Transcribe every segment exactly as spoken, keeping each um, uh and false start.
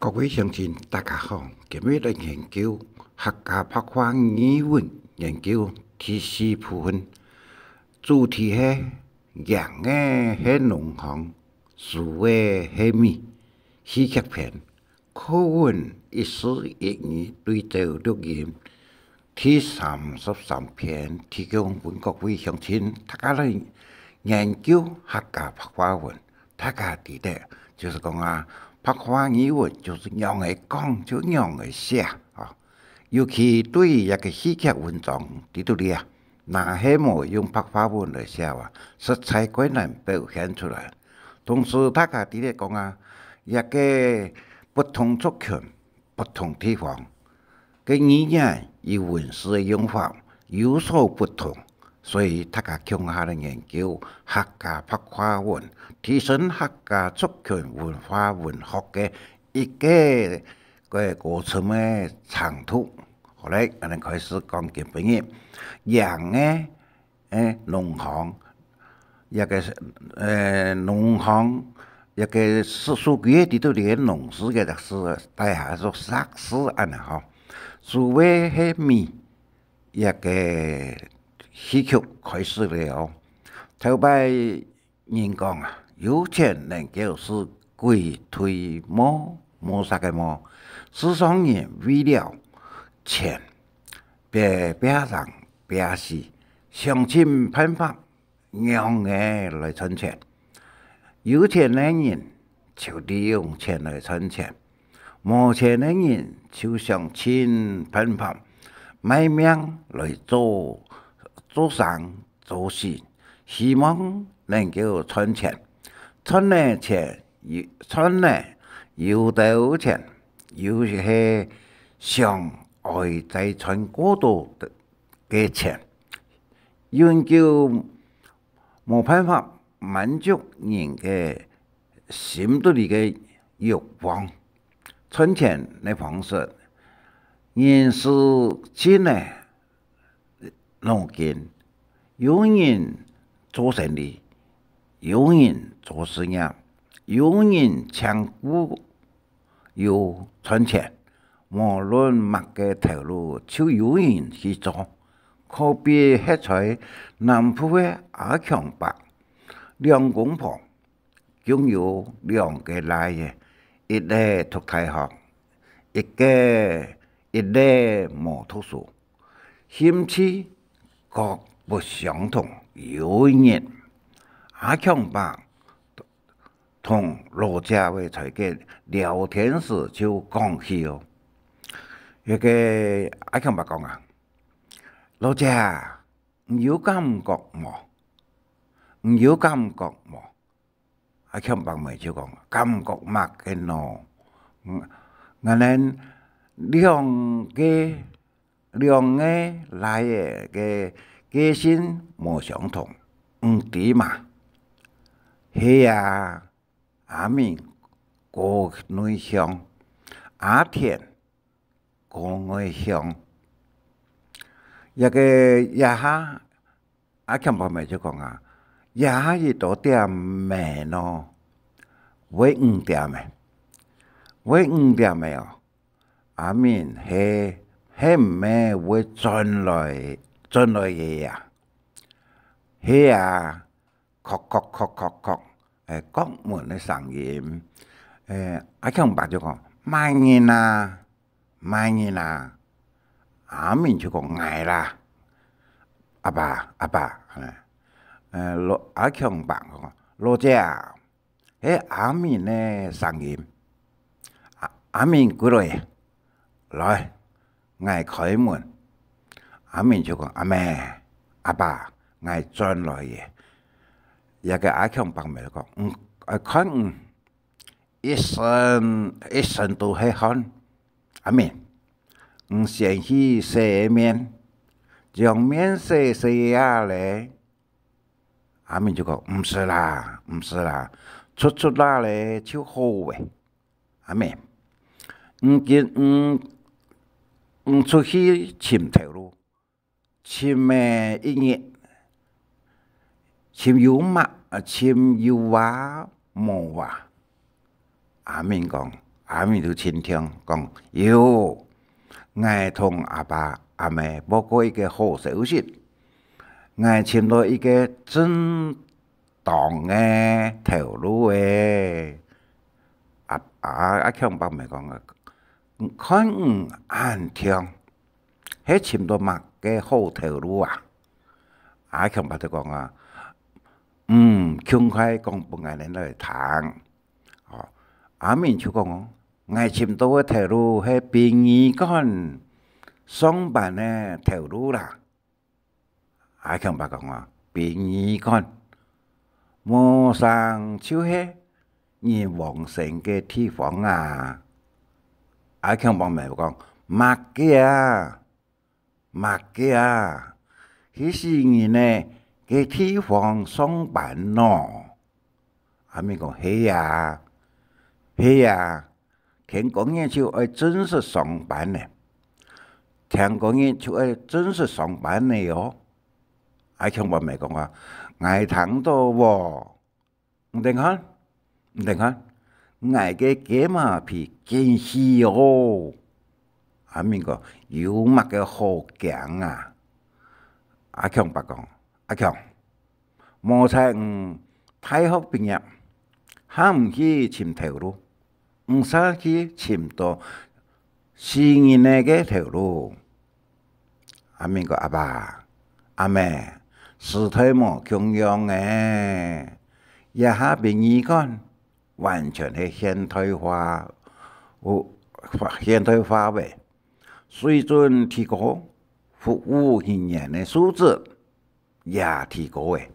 各位鄉親，大家好！今日來研究客家白話語文研究第四部分，主題係贏个係農行，輸个係米，戲劇篇。課文一字一語對照錄音，第三十三篇提供分各位鄉親大家來研究客家白話文。 大家知得，就係講啊，白話語文就係仰仔講就仰仔寫啊。尤其對於一個戲劇文章裡肚哩啊，若係無用白話文來寫啊，實在較難表現出來。同時，大家知得講啊，一個不同族群、不同地方， 个語言與文字个用法有所不同，所以大家共下來研究客家白話文，提升客家族群文化文學个一個个過程个程度。好咧，𠊎等開始講今晡日贏个 誒，農行，一個，誒，農行，一個數，數據个裡肚，這個農字个字，底下係石字恁呢吼。輸个係米，一個戲劇開始了哦。頭擺人講啊，有錢能夠使鬼推磨，磨石个磨。世上人為了錢， 別，別生別死，想盡辦法仰仔來賺錢。有錢个人就利用錢來賺錢，無錢个人就想盡辦法賣命來做，做生做死，希望能夠賺錢。賺了錢，有，賺了有兜錢，又係想愛再賺過多个錢，永久無辦法滿足人个心肚裡个慾望。賺錢个方式，人使盡了 腦筋，有人做生理，有人做事業，有人請故友賺錢，無論麼个頭路就有人去做。可比歇在南部个阿強伯兩公婆， 共有兩個倈仔，一個讀大學，一個，一個無讀書。興趣各不相同。有一日，阿強伯同老姐仔在該聊天時就講起哦，該個阿強伯講啊：「老姐，你有感覺無？你有感覺無？」 阿強伯姆就講：「感覺麼个呢？嗯，𠊎等兩個，兩個倈仔个個性無相同，你知嘛？」「係啊，阿明較內向，阿田較外向。」這個，這下 阿強伯姆就講啊：「這下已多點仔呢？會五點仔，會五點仔哦。」「阿明係，係毋係會轉來，轉來个啊？」「係啊。」「叩叩叩叩叩。」誒，角門个聲音。誒，阿強伯就講：「麼人啊？ 麼人啊？」阿明就講：「𠊎啦，阿爸，阿爸。」誒，老，阿強伯講：「老姐啊，係阿明个聲音。」阿，阿明歸來：「來，𠊎開門。」阿明就講：「阿姆，阿爸，𠊎轉來了。」這個阿強伯姆就講：「嗯，𠊎看你 一身，一身都係汗。阿明，你先去洗面，將面洗洗啊咧。」阿明就講：「毋使啦，毋使啦，捽捽啊咧就好咧。」「阿明，你今，你，你出去尋頭路。」 「尋仔一日，尋有麼，啊，尋有話無話？」阿明講：阿明就盡暢講：「有，𠊎同阿爸阿姆報告一個好消息，𠊎尋到一個正當个頭路欸。」阿，阿，阿強伯姆講：「看你恁暢，係尋到麼个好頭路啊？」阿強伯就講啊：「嗯，盡快講分𠊎等來聽。」哦，阿明就講哦：「𠊎尋到个頭路係殯儀館上班个頭路啦。」阿強伯講啊：「殯儀館，無成就係人往生个地方啊。」阿強伯姆講：「麼个啊？」「麼个啊？去死人个，个地方上班喏？」阿明講：「係啊，係啊，天光日就愛正式上班呢。天光日就愛正式上班呢哦。」阿強伯姆講啊：「𠊎聽到哦。」「你等看，你等看，𠊎个雞嫲皮緊起哦！」阿明講：「有麼个好驚啊？」阿強伯講：「阿強，無彩你大學畢業，還毋去尋頭路，你煞去尋到死人个个頭路。」阿明講：「阿爸，阿姆，時代無共樣欸，這下殯儀館完全係現代化，有，現代化个，水準提高，服務人員个素質也提高欸，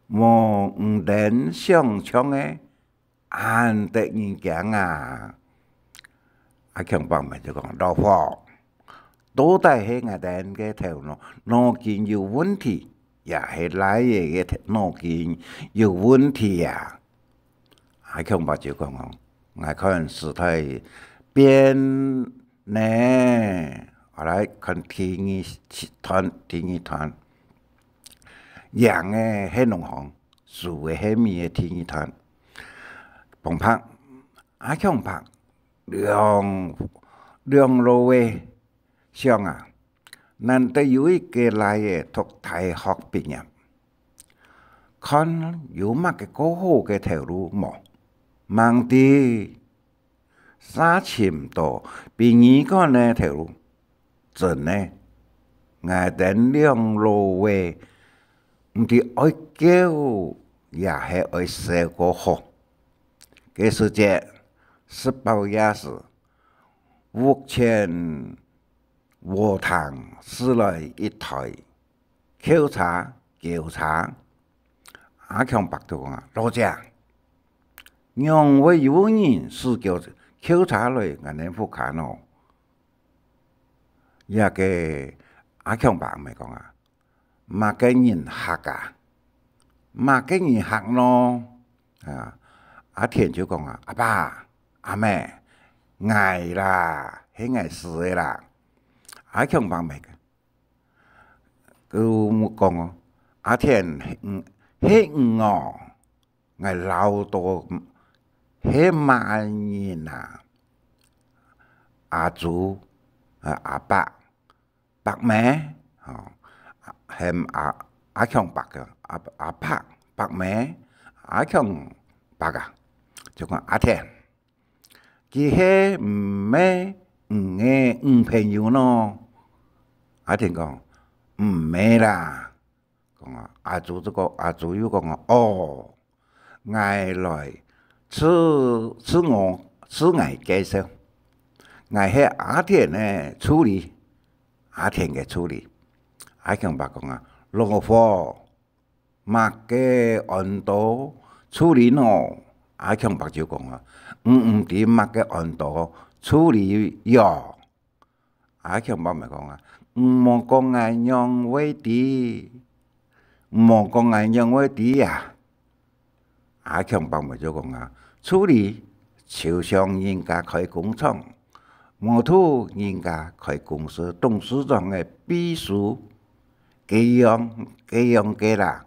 無你等想像个 恁得人驚啊！」阿強伯姆就講：「老伙，到底係𠊎等个頭腦，腦筋有問題，也係倈仔个頭，腦筋有問題啊？」阿強伯就講哦：「𠊎看時代變呢。」好，來看第二段，第二段。贏个係農行， 輸个係米个第二段。旁白，阿強伯兩，兩老仔想啊，難得有一個倈仔讀大學畢業，看有麼个較好个頭路無？吂知 煞尋到殯儀館个頭路。真个，𠊎等兩老仔，毋知愛噭也係愛笑較好。該時節，食飽夜市，屋前禾埕駛來一台轎車、轎車。阿強伯就講啊：「老姐， 仰會有人駛轎，轎車來𠊎等屋下喏？」這個阿強伯姆講啊：「麼个人客啊？麼个人客喏？」啊，阿田就講啊：「阿爸，阿姆，𠊎啦，係𠊎駛个啦。」阿強伯姆 佢講哦：「阿田，係你，係你哦，𠊎恅著係麼人啊？」阿朱，啊，阿伯，伯姆，吼，喊阿，阿強伯个，阿，阿伯，伯姆，阿強伯啊，就講：「阿田， 佢係毋係你个女朋友喏？」阿田講：「毋係啦。」講啊，阿朱就講，阿朱又講啊：「哦，𠊎來自，自我，自𠊎介紹。𠊎係阿田个助理，阿田个助理。」阿強伯講啊：「老伙， 麼个安到助理喏？」阿強伯就講啊：「你毋知麼个安到助理喲？」阿強伯姆講啊：「你莫講𠊎仰會知，你莫講𠊎仰會知啊？」阿強伯姆就講啊：「助理 就像人家開工廠，無就人家開公司董事長个秘書，該樣，該樣个啦，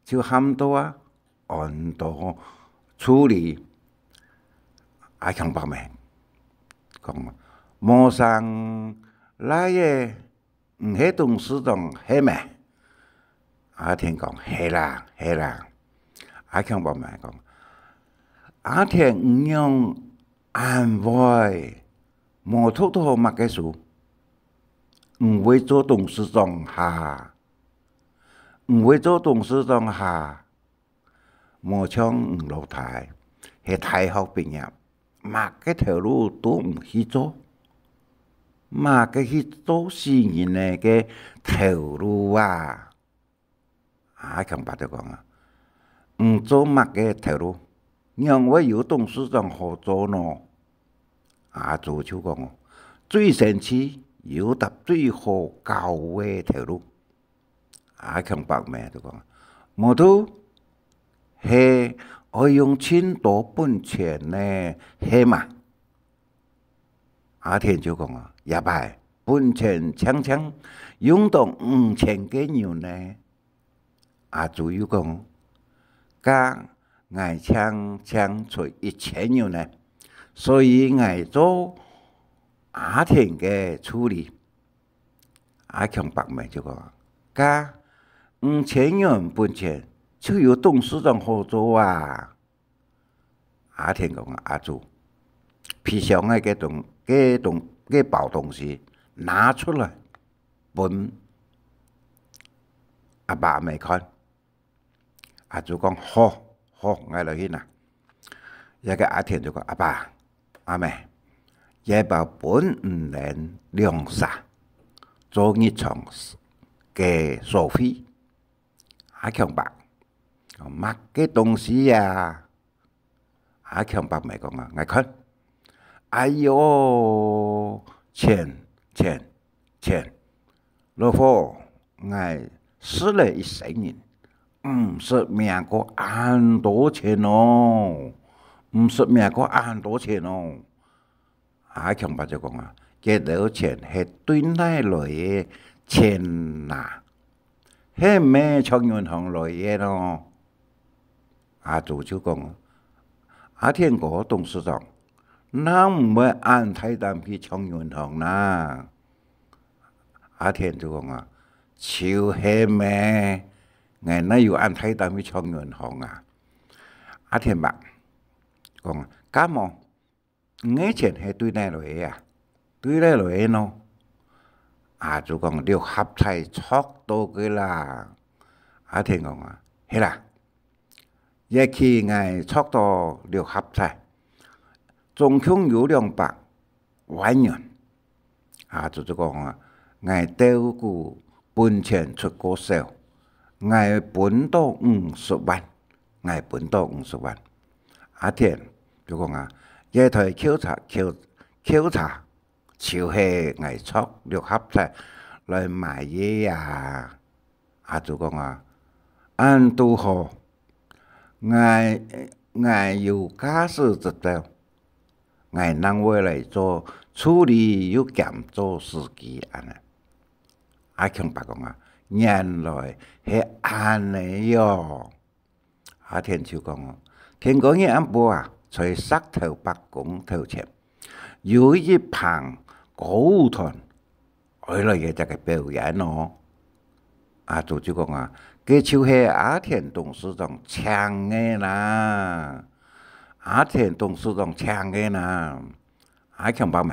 就喊到啊，安到助理。」阿強伯姆講：「無生倈仔，你係董事長係咩？」阿田講：「係啦，係啦。」阿強伯姆講：「阿田，你仰恁會，無讀著麼个書？你會做董事長哈？你會做董事長哈？無像你老弟，係大學畢業，麼个頭路都毋去做，麼个去做死人仔个頭路啊！」阿強伯就講啊：「你做麼个頭路，仰會有董事長好做呢？」阿祖就講：「最生趣又搭最好搞个頭路。」阿強伯姆就講：「無就係愛用盡多本錢呢，係嘛？」阿田就講啊：「這擺本錢淨淨用到五千個銀呢。」阿祖又講：「該𠊎淨淨出一千銀呢，所以𠊎做阿田个助理。」阿強伯姆就講：「該五千銀本錢就有董事長好做啊！」阿田講：「阿祖，皮箱內个東、个東、个包東西拿出來，分阿爸阿姆看。」阿祖講：「好，好，𠊎來去拿。」這个阿田就講：「阿爸，阿姆，這包分你等兩儕做日常个所費。」阿強伯：「麼个東西啊？」阿強伯姆講啊：「𠊎看。」「哎喲，錢，錢，錢！老伙，𠊎食了一生人，毋識摸過恁多錢哦，毋識摸過恁多錢哦。」阿強伯就講啊：「該兜錢係對哪來个錢哪？係毋係從銀行來个呢？」阿祖就講：「阿田哥董事長，哪毋會恁大膽去搶銀行哪？」阿田就講啊：「就係咩，𠊎哪有恁大膽去搶銀行啊？」阿田伯講：「該無， 你个錢係對哪來个啊？對哪來个呢？」阿祖講：「六合彩著到个啦。」阿田講啊：「係啦，這期𠊎著到六合彩，總共有兩百萬銀。」阿祖就講啊：「𠊎兜股本錢出過手，𠊎分到五十萬，𠊎分到五十萬。」阿田就講啊：「這台轎車，轎，轎車就係𠊎著六合彩來買个啊。」阿祖講啊：「恁堵好，𠊎，𠊎有駕駛執照，𠊎正會來做助理又兼做司機恁呢。」阿強伯講啊：「原來係恁呢喲！」 阿田就講哦：「天光日暗晡啊，在石頭伯公頭前，有一棚歌舞團愛來个這个表演哦。」阿祖就講啊：「該就係阿田董事長請个啦，阿田董事長請个啦。」阿強伯姆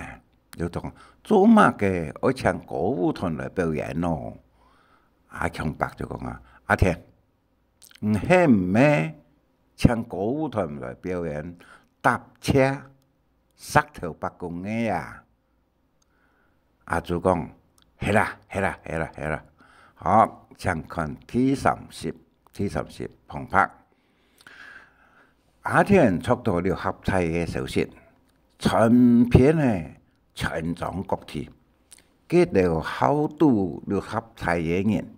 就講：「做麼个愛請歌舞團來表演呢？」阿強伯就講啊：「阿田， 你係毋係請歌舞團來表演搭車石頭伯公个啊？」阿祖講：「係啦，係啦，係啦，係啦。」好，請看第三集，第三集旁白。阿田著到六合彩个消息，傳遍了全庄各地。該兜好賭六合彩个人，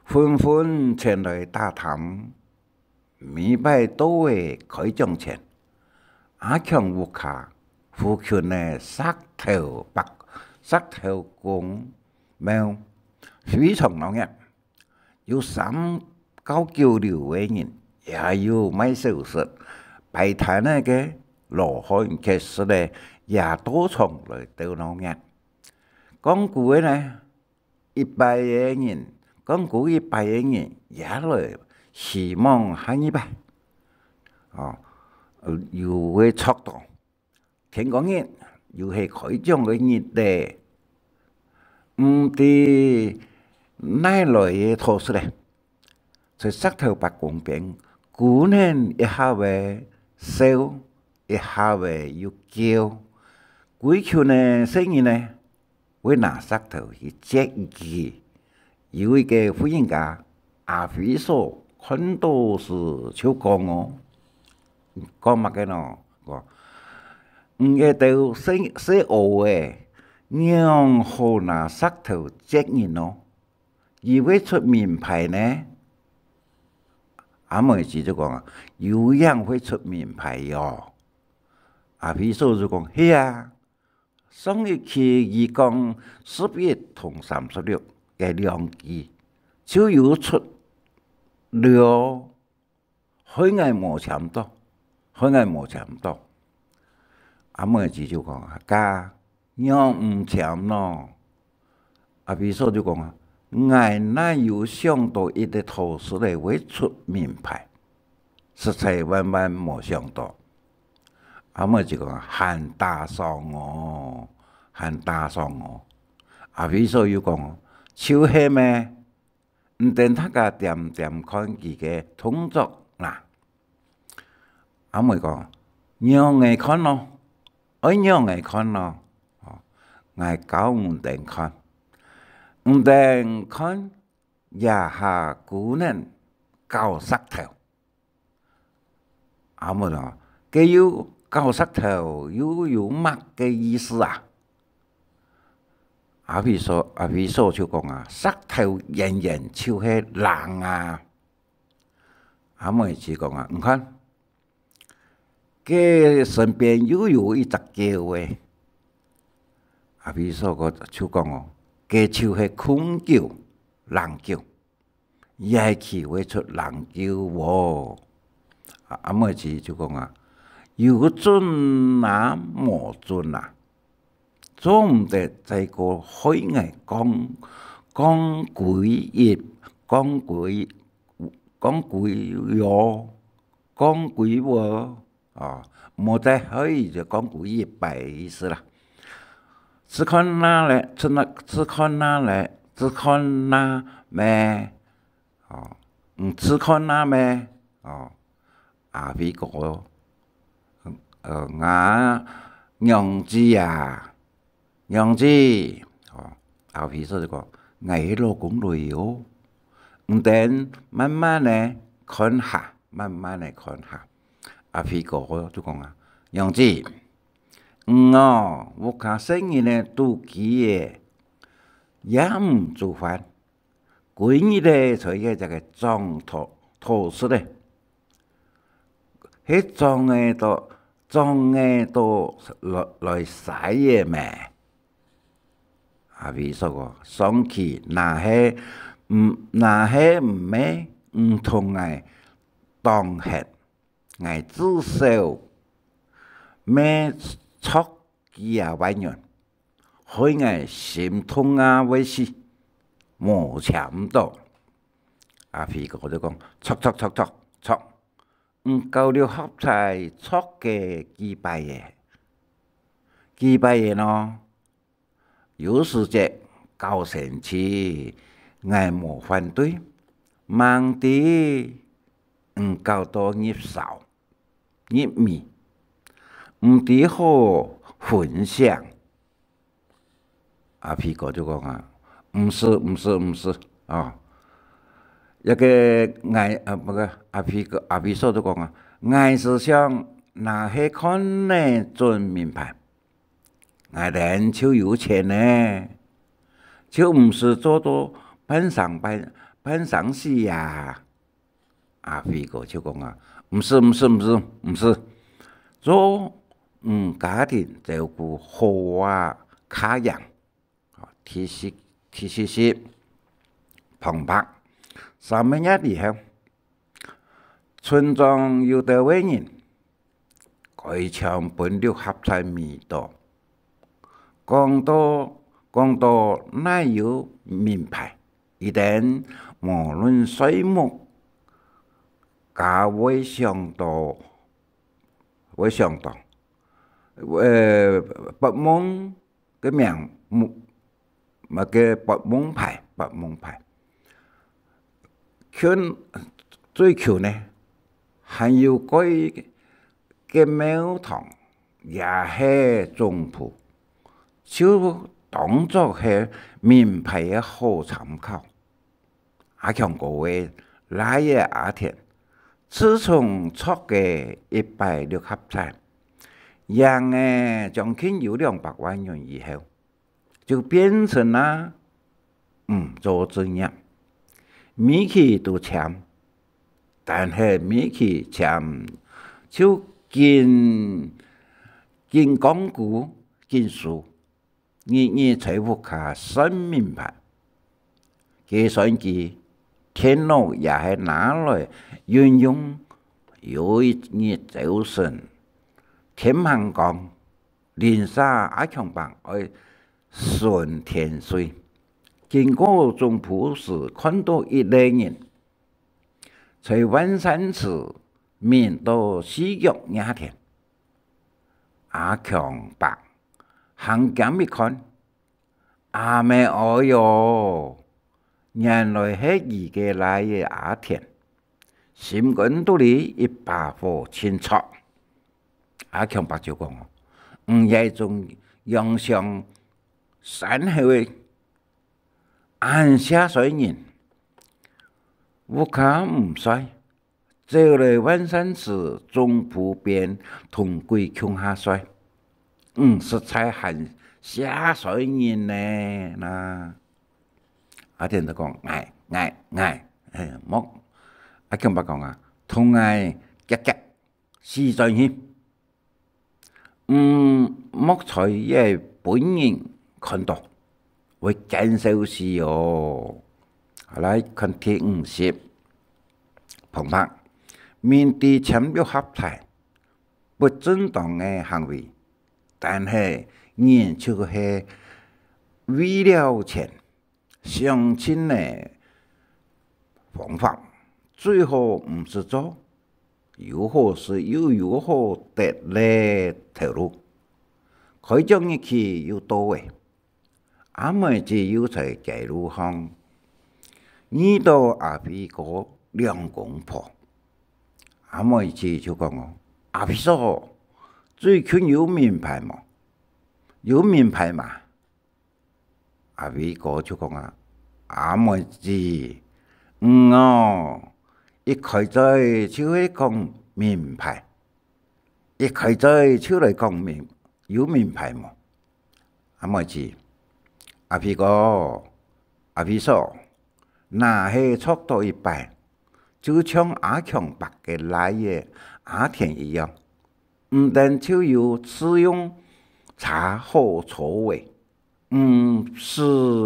紛紛前來打探， 每擺到个開獎前，阿強屋下附近个石頭伯，石頭公廟非常鬧熱，有三教九流个人，也有賣小食、擺攤仔个，羅漢結識个，也到場來鬥鬧熱。講古个呢，一擺个人，講古一擺个人，也來希望下一擺，哦，呃，又會著到。天光日又係開獎个日咧，毋知哪來个土石咧，在石頭伯公邊，姑娘一下會笑，一下會又噭。歸群个細人呢， 會拿石頭去擲佢。有一個婦人家，阿飛嫂看到時就講哦：「講麼个呢？」講：「你兜細，細阿仔，仰好拿石頭擲人哦？佢會出名牌呢？」阿妹姊就講啊：「有影會出名牌喲。」阿飛嫂就講：「係啊， 上一期佢講十一同三十六个兩支，就有出了，害𠊎無簽到，害𠊎無簽到。」阿妹姊就講：「啊，仰毋簽呢？」阿飛嫂就講啊：「𠊎哪有想到一個土石仔會出名牌，實在萬萬無想到。」阿妹姊講：「還打爽哦，還打爽哦。」阿飛嫂又講：「就係咩，你等大家點點看佢个動作啦。」阿妹講：「仰仔看咯，愛仰仔看咯？」哦，𠊎教你等看，你等看，這下姑娘搞石頭。 阿妹講：「該又搞石頭又有麼个意思啊？」阿飛嫂，阿飛嫂就講啊：「石頭圓圓就係零啊。」阿妹姊講啊：「你看，該身邊又有一隻狗仔。」阿飛嫂就講哦：「該就係空狗，零狗。」 也係佢會出零狗哦。啊，阿妹姊就講啊：「有準啊，無準啊，做毋得再過害𠊎講，講歸一，講歸，講歸哦，講歸哦。」 哦，莫再害佢講歸一擺个意思啦。試看哪咧，試哪，試看哪咧，試看哪咩？哦，嗯，試看哪咩？哦，阿飛哥，呃，𠊎娘子啊， 「娘子，」哦，阿飛嫂就講：「𠊎係老公來哦，你等慢慢仔看下，慢慢仔看下。」阿飛哥就講啊：「娘子，你哦，屋下細人仔肚飢仔，也毋煮飯，歸日仔在這隻个撞土，土石仔， 係撞仔到，撞仔到來，來徙仔咩？」阿飛嫂講：「上去若係，嗯，若係毋係，你同𠊎擋忒，𠊎至少乜著幾啊萬銀，害𠊎心痛啊會死，無簽到。」阿飛哥就講：「著，著，著，著，著。」 「你搞了合彩著个幾擺仔？」「幾擺仔呢？」「有時節搞生趣，𠊎無反對。吂知你搞到入梢，入味，毋知好分享。」 阿飛哥就講啊：「毋使，毋使，毋使，哦。」這个𠊎，啊，毋係，阿飛哥，阿飛嫂就講啊：「𠊎係想，若係看得準明白，𠊎等就有錢呢，就毋使做到半生半，半生死啊。」 阿飛哥就講啊：「毋使，毋使，毋使，毋使，做你家庭照顧好啊，較贏。」哦，第四，第四集旁白。三個月以後，村莊有兜个人，愛全分六合彩迷倒。講到，講到哪有明牌，一定無論睡目，該會想到，會想到，呃，發夢个名，麼个發夢牌，發夢牌。近，最近呢，還有過一个廟堂，也係總舖，就當作係明牌个好參考。阿強哥个倈仔阿田，自從著个一擺六合彩，贏个將近有兩百萬銀以後，就變成啊，毋做職業，每期都簽，但係每期簽就緊，緊光顧，緊輸。 日日在屋下算命盤，計算機、電腦也係拿來運用。有一日朝晨，天吂光，鄰舍阿強伯愛巡田稅，經過總舖時看到一個人，在萬善祠面到四腳惹田。阿強伯行兼一看， 阿姆哀喲，原來係佢个倈仔阿田，心肝肚裡一把火盡著。阿強伯就講：「你這種樣相山猴仔，恁邪衰人，屋下毋睡， 走來萬善祠總舖邊同鬼共下睡，你實在還邪衰人呢！」那阿田就講：「𠊎，𠊎，𠊎，嘿，莫。」阿強伯講啊：「同𠊎遽遽死轉去！ 嗯，莫在這分人看到，會見笑死哦。」好，來看第五十。旁白：明知簽六合彩，不正當个行為，但係人就係為了錢， 想盡个方法，最好毋使做，有好食又有好得个頭路。開獎日期又到咧，阿妹姊又在街路項遇到阿飛哥兩公婆。阿妹姊就講哦：「阿飛嫂，最近有明牌無？有明牌嘛？」 阿飛哥就講啊：「阿妹姊，你哦，一開嘴就係講明牌，一開嘴就來講明，有明牌無？」阿妹姊：「阿飛哥，阿飛嫂，若係著到一擺，就像阿強伯个倈仔阿田一樣，毋單就有自用車好坐咧， 毋使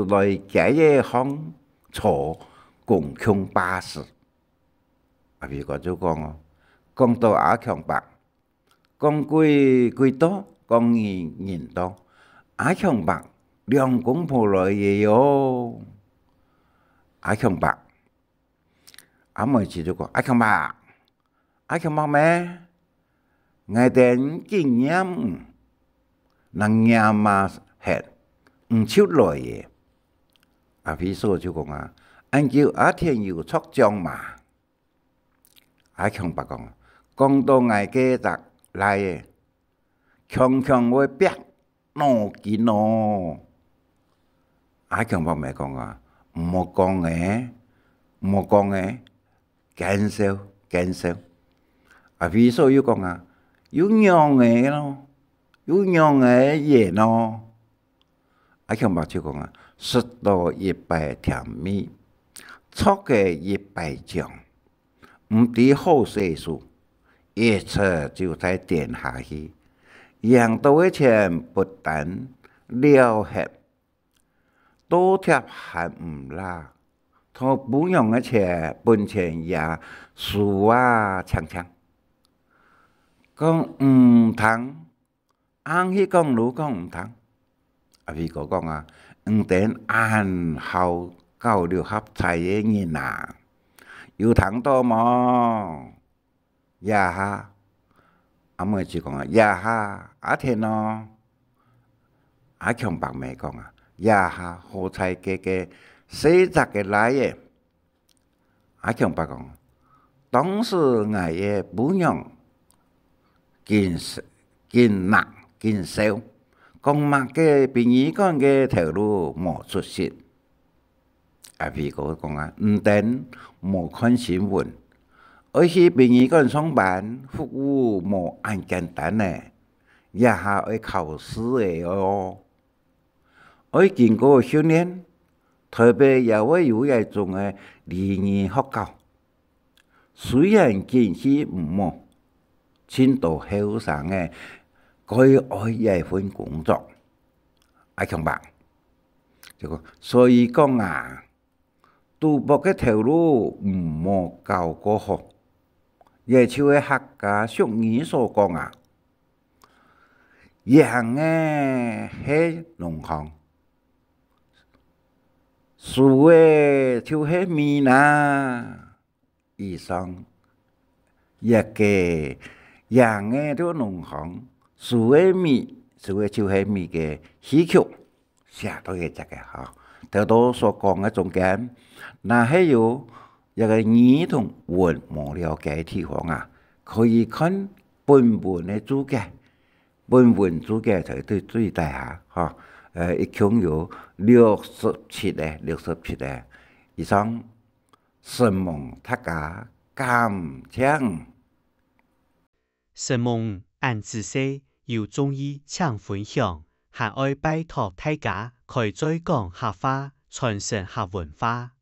來街仔項坐公共巴士。」阿飛哥就講哦：「講到阿強伯，講鬼鬼到，講人人到，阿強伯兩公婆來咧喲。」阿強伯，阿妹姊就講：「阿強伯， 阿強伯姆，𠊎等緊念你，若念啊忒，你就來咧。」阿飛嫂就講啊：「恁久阿田有著獎嘛？」阿強伯講：「講到𠊎該隻倈仔， 強強會發腦筋哦。」阿強伯姆講啊：「毋好講咧，毋好講咧，見笑，見笑。」阿飛嫂又講啊：「有仰仔咯，有仰仔咧咯。」阿強伯就講啊：「食到一擺甜味，著个一擺獎。 毋知好勢數，一出就在天下去，贏到个錢不但了忒，倒貼還毋罅，討餔娘个錢本錢也輸啊淨淨。」講毋聽，硬係講就講毋聽。阿飛哥講啊：「你等恁好搞六合彩个人啊，有聽到無？」這下，阿妹就講啊：「這下，阿天哦。」阿強伯姆講啊：「這下好彩該个細隻个倈仔。」阿強伯講：「當時𠊎个餔娘緊笑，緊罵，緊笑，講麼个殯儀館个頭路無出息。」阿飛哥講啊：「你等無看新聞，愛去殯儀館上班，服務無恁簡單呢，這下愛考試个哦。」愛經過訓練，臺北也會有這種个禮儀學校。雖然景氣毋好，盡多後生仔蓋愛這份工作。阿強伯就講：「所以講啊，賭博个頭路毋好搞過好。」這就係客家俗語所講啊：「贏个係農行，輸个就係米啦。」以上，這个贏个就農行，輸个米，輸个就係米个戲曲，寫到這隻个吼。頭頭所講个中間，若係有這个語同文無了解个地方啊，可以看本文个註解。本文註解在最，最底下，吼，呃，一共有六十七个，六十七个。以上，承蒙大家，感謝。承蒙恁仔細，有中意請分享，還愛拜託大家開嘴講客話，傳承客文化。